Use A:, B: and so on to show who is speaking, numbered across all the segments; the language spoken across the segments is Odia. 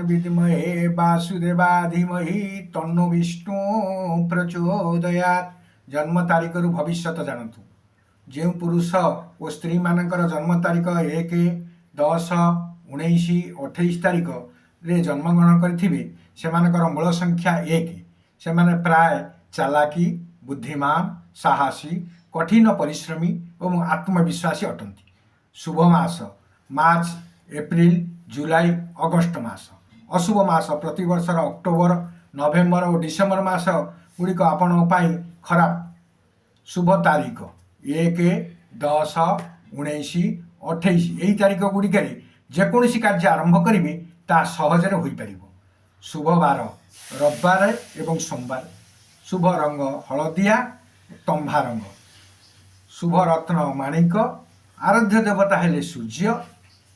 A: ବିଦ୍ମହେ ବାସୁଦେବା ଧୀମହି ତନ୍ନୋ ବିଷ୍ଣୁ ପ୍ରଚୋଦୟାତ୍। ଜନ୍ମ ତାରିଖରୁ ଭବିଷ୍ୟତ ଜାଣନ୍ତୁ। ଯେଉଁ ପୁରୁଷ ଓ ସ୍ତ୍ରୀମାନଙ୍କର ଜନ୍ମ ତାରିଖ 1, 10, 19, 28 ତାରିଖରେ ଜନ୍ମଗ୍ରହଣ କରିଥିବେ, ସେମାନଙ୍କର ମୂଳ ସଂଖ୍ୟା 1। ସେମାନେ ପ୍ରାୟ ଚାଲାକି, ବୁଦ୍ଧିମାନ, ସାହସୀ, କଠିନ ପରିଶ୍ରମୀ ଏବଂ ଆତ୍ମବିଶ୍ୱାସୀ ଅଟନ୍ତି। ଶୁଭ ମାସ ମାର୍ଚ୍ଚ, ଏପ୍ରିଲ, ଜୁଲାଇ, ଅଗଷ୍ଟ ମାସ। ଅଶୁଭ ମାସ ପ୍ରତିବର୍ଷର ଅକ୍ଟୋବର, ନଭେମ୍ବର ଓ ଡିସେମ୍ବର ମାସ ଗୁଡ଼ିକ ଆପଣଙ୍କ ପାଇଁ ଖରାପ। ଶୁଭ ତାରିଖ 1, 10, 19, 28। ଏହି ତାରିଖ ଗୁଡ଼ିକରେ ଯେକୌଣସି କାର୍ଯ୍ୟ ଆରମ୍ଭ କରିବେ, ତାହା ସହଜରେ ହୋଇପାରିବ। ଶୁଭ ବାର ରବିବାର ଏବଂ ସୋମବାର। ଶୁଭ ରଙ୍ଗ ହଳଦିଆ, ତମ୍ଭା ରଙ୍ଗ। ଶୁଭ ରତ୍ନ ମାଣିକ। ଆରାଧ୍ୟ ଦେବତା ହେଲେ ସୂର୍ଯ୍ୟ।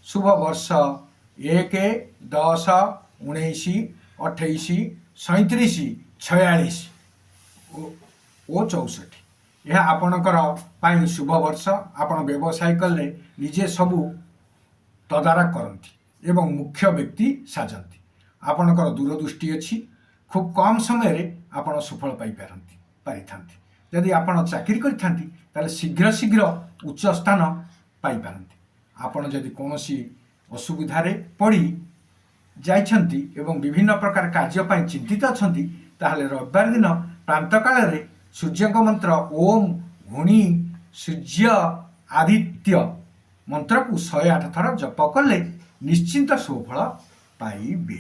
A: ଶୁଭ ବର୍ଷ 1, 10, 19, 28, 37, 46 ଓ 64। ଏହା ଆପଣଙ୍କର ପାଇଁ ଶୁଭ ବର୍ଷ। ଆପଣ ବ୍ୟବସାୟ କଲେ ନିଜେ ସବୁ ତଦାରଖ କରନ୍ତି ଏବଂ ମୁଖ୍ୟ ବ୍ୟକ୍ତି ସାଜନ୍ତି। ଆପଣଙ୍କର ଦୂରଦୃଷ୍ଟି ଅଛି। ଖୁବ୍ କମ୍ ସମୟରେ ଆପଣ ସୁଫଳ ପାରିଥାନ୍ତି। ଯଦି ଆପଣ ଚାକିରି କରିଥାନ୍ତି, ତାହେଲେ ଶୀଘ୍ର ଶୀଘ୍ର ଉଚ୍ଚ ସ୍ଥାନ ପାଇପାରନ୍ତି। ଆପଣ ଯଦି କୌଣସି ଅସୁବିଧାରେ ପଡ଼ି ଯାଇଛନ୍ତି ଏବଂ ବିଭିନ୍ନ ପ୍ରକାର କାର୍ଯ୍ୟ ପାଇଁ ଚିନ୍ତିତ ଅଛନ୍ତି, ତାହେଲେ ରବିବାର ଦିନ ପ୍ରାତଃକାଳରେ ସୂର୍ଯ୍ୟଙ୍କ ମନ୍ତ୍ର ଓମ୍ ଘୁଣି ସୂର୍ଯ୍ୟ ଆଦିତ୍ୟ ମନ୍ତ୍ରକୁ 108 ଥର ଜପ କଲେ ନିଶ୍ଚିନ୍ତ ସୁଫଳ ପାଇବେ।